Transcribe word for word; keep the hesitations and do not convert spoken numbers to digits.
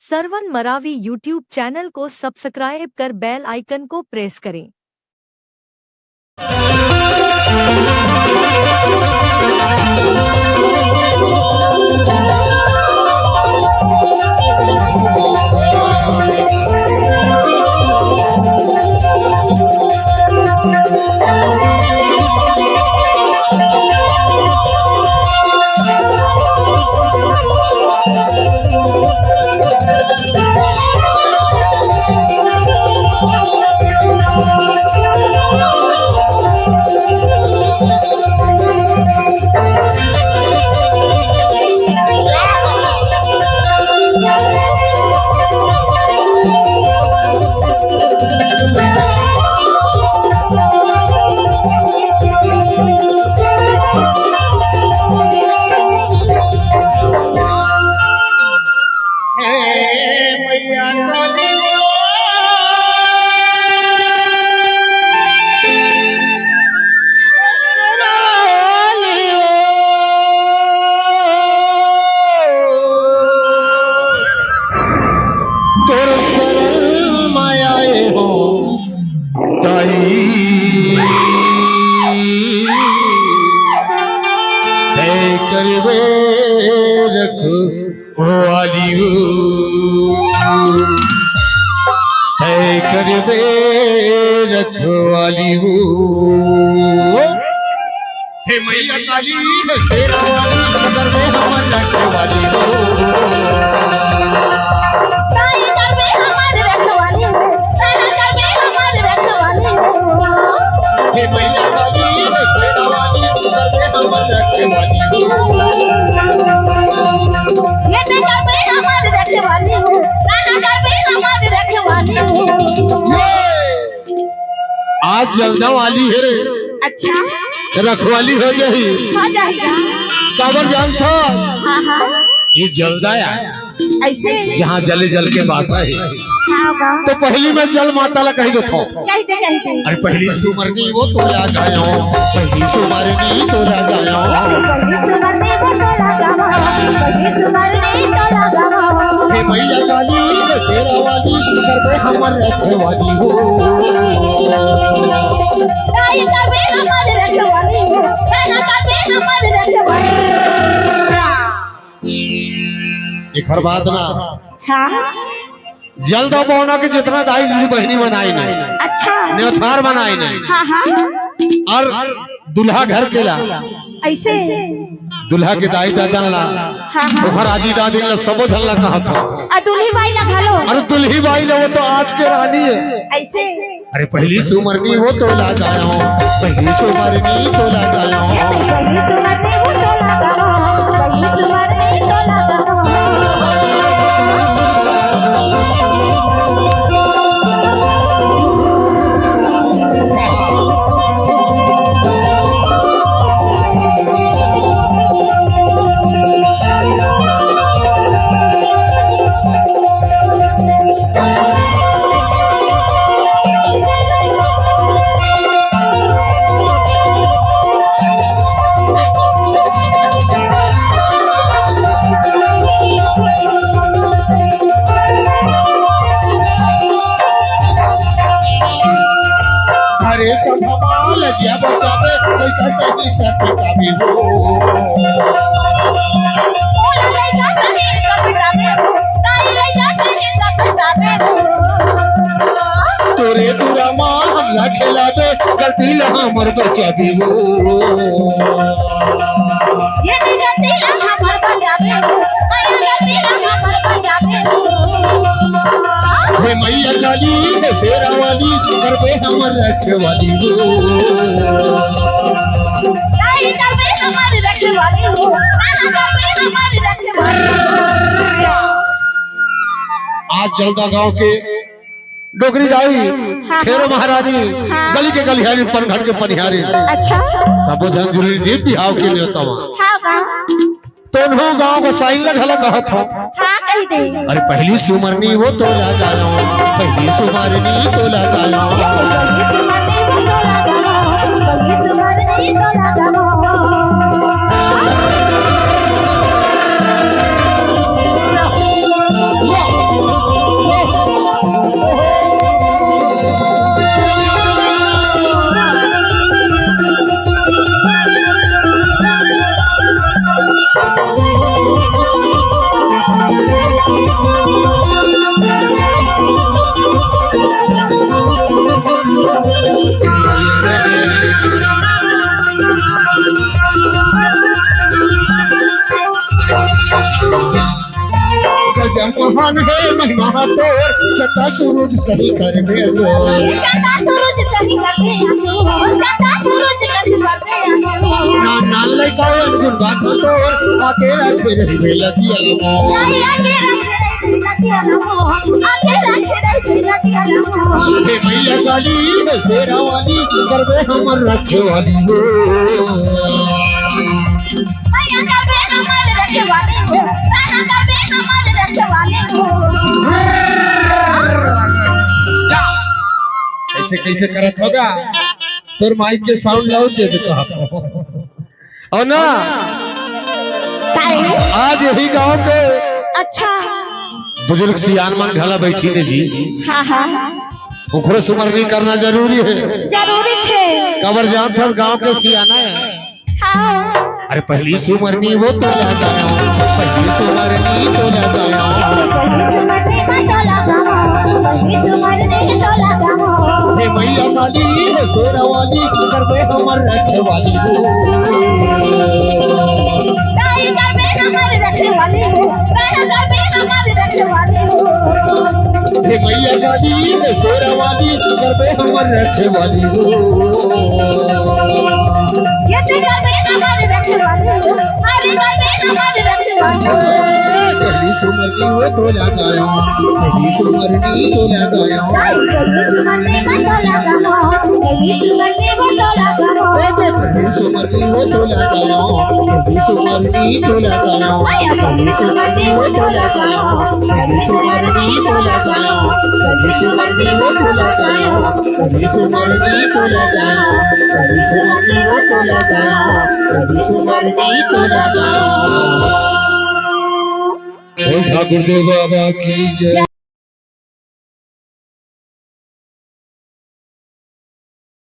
Sarwan Maravi YouTube channel को subscribe कर बेल आइकन को प्रेस करें। तोर शरण में आए हो दाई, है करबे रखवाली हो, है करबे रखवाली हो। हे मैया काली, हे शेरा वाली, करबे हमर रखवाली हो। ताई करबे हमर रखवाली हो, ताई करबे हमर रखवाली हो। हे मैया काली, हे शेरा वाली, करबे हमर रखवाली हो। ये तो करबे हमर रखवाली हो, ताई करबे हमर रखवाली हो। आज जलदा वाली हे रे। अच्छा। रखवाली हो जाही। हो जाही का? काबर जानथस? हाँ, हाँ। ये जलदा आय। ऐसे? जहाँ जले जल के बासा हे। हाँ, हाँ। तो पहिली मैं जल माता ला कहि देथंव। कहि दे, कहि दे। अरे पहिली सुमरनी वो तोला गायो, पहिली सुमरनी तोला गायो। पहिली सुमरनी वो तोला गायो, पहिली सुमरनी तोला गायो। हे मैया काली, हे शेरा वाली, करबे हमर रखवाली हो। ताई करबे हमर रखवाली हो, ताई करबे हमर रखवाली। एकर बाद ना हाँ। जलदा पहुना के जितना दाई दीदी बहिनी मन आइन हे, अच्छा। न्योछार मन आइन हे। हाँ, हाँ। अउ दूल्हा घर के ला, ऐसे? दूल्हा के दाई ददा ला, हाँ, हाँ। ओकर आजी दादी ला, सबो झन ला कहत हंव। अउ दुल्ही बाई ला घलो। अरे दुल्ही बाई ला, वो तो आज के रानी हे। ऐसे? अरे पहिली सुमरनी वो तोला गायो, पहिली सुमरनी तोला गायो। पहिली सुमरनी वो तोला गायो, पहिली सुमरनी तोला गायो। अरे सब हमाल जब जब लइका सही सब जाबे हो। तोरे दूरा मा हमला खेलाबे, गलती ला हमर बचाबे हो। ये भी गलती ला हमर बचाबे हो, ये गलती ला हमर बचाबे हो। हे मैया काली, हे शेरा वाली, करबे हमर रखवाली हो। ताई करबे हमर रखवाली हो, ताई करबे हमर रखवाली हो। आज जलदा गांव के डोकरी दाई, हाँ, खेरो हाँ। महारानी, हाँ। गली के गलिहारी, पनघट के पनिहारी। अच्छा। सबो झन जुड़ी दे बिहाव के नेवता मा। हाँ, हाँ। तोनहू गांव के साइन ला घला कहत हंव। हाँ, कहि दे। अरे पहिली सुमरनी वो तोला गायो, पहिली सुमरनी तोला गायो। पहिली सुमरनी वो तोला गायो, पहिली सुमरनी तोला गायो। गजब महान हे महिमा तोर, सदा सूरज सही कर दे दो। सदा सूरज सही कर दे दो। सदा सूरज सही कर दे दो। ना, ना लइका अंगुर बात तोर, आके रखे रही बेलतिया। आके रखे रही बेलतिया। आके रखे रही बेलतिया। हे मैया काली, हे शेरा वाली, करबे हमर रखवाली हो। कैसे कैसे करत होगा? तोर माइक के साउंड लाउड दे देता। और ना, काहे? आज यही गांव के अच्छा। बुजुर्ग सियान मन घला बैठी ने जी। हाँ, हाँ। ओखरो सुमरनी करना जरूरी है। जरूरी छे। काबर जानत हस गांव के सियाना है। हाँ। अरे पहली सुमरनी वो तो लगा, पहली सुमरनी तो लगा। हे मैया काली, हे शेरा वाली, करबे हमर रखवाली हो। ताई करबे हमर रखवाली हो, ताई करबे हमर रखवाली हो। हे मैया काली, हे शेरा वाली, करबे हमर रखवाली हो। ये ते करबे हमर रखवाली हो, अरे करबे हमर रखवाली हो। पहली सुमरनी वो तो लगायो, पहली सुमरनी तो लगायो। पहली सुमरनी वो तो लगायो। पहली सुमरनी वो तो लगायो। पहली सुमरनी वो तो लगायो। पहली सुमरनी वो तो लगायो। पहली सुमरनी वो तो लगायो। पहली सुमरनी वो तो लगायो। पहली सुमरनी वो तो लगायो। पहली सुमरनी वो तो लगायो। पहली सुमरनी वो तो लगायो। बोल ठाकुर देव बाबा की जय।